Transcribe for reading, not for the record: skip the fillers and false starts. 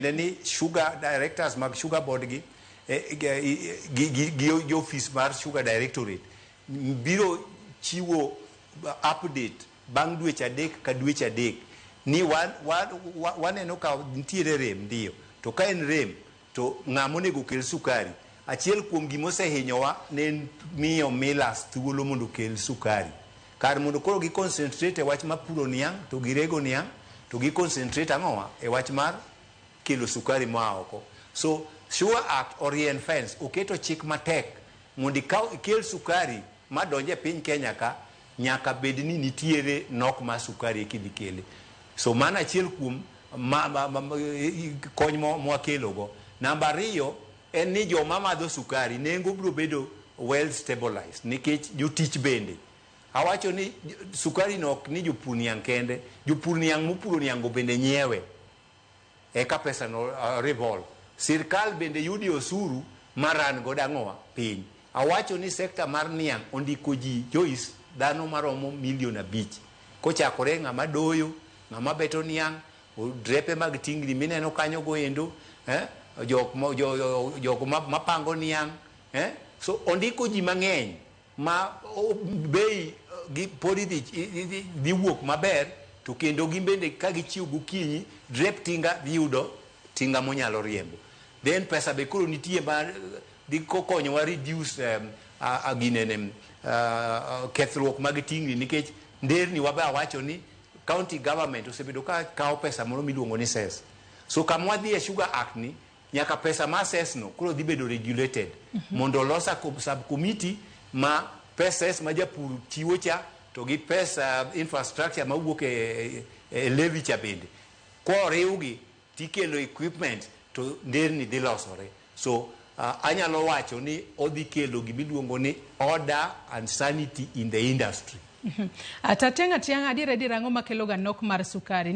Ni sugar directors mag sugar board gi gi office mar sugar directorate biro chiwo update bang' dweche 3 ka dweche 3 ni waneno ka nitiere rem ndiyo to ka en rem to ng'ama onego kel sukari. Achiel kuom gima osehinyowa ne en miyo millers thuolo mondo okel sukari. Kar mondo koro gi concentrate e wach mar puro niang' to girego niang' to gi concentrate ang'owa e wach mar kelo sukari moa oko. So Sugar Act orien fence, oketo chik matek mondo ikaw ikel sukari madonje e piny Kenya ka nyaka bed ni nitiere nok mar sukari eka idhi kele. So mano achiel kuom kony mwakelogo. Namba 2 en ni joma madho sukari nengo biro bedo well stabilized nikech jotich bende. Awacho ni sukari no ok ni jopur niang' kende, jopur niang' mopuro niang' go bende nyiewe. Eka pesa no revolve. Sirkal bende yudi osuru maran godo ang'owa piny. Awacho ni sekta mar niang' ondiko ji Joyce dhano maromo milion 5. Kochakore ng'ama doyo, ng'ama beto niang', drepe mag tingni mineno kanyo go endo, jok mapango niang', So ondiko ji mang'eny ma bei gi pod dhi wuok maber to kendo gin bende ka gichiew gokinyi drep tinga dhi yudo tinga monyalo riembo. Then pesa be koro nitie ma dhi konyowa reduce ginene kethruok mag tingni nikech nderni wabe awacho ni county government osebedo ka kawo pesa moro miluongo ni cess. So kama wadhi e Sugar Act ni nyaka pesa mar cess no koro dhi bedo regulated mondo olos sub committee ma pesa ma japur chiwo cha to gi pesa infrastructure mawuok e levy cha bende koriwgi tikelo equipment to nderni dhi losore. So anyalo wacho ni odhi kelo gimiluongo ni order and sanity in the industry. Atiang' adier adier ang'o makelo ga nok mar sukari?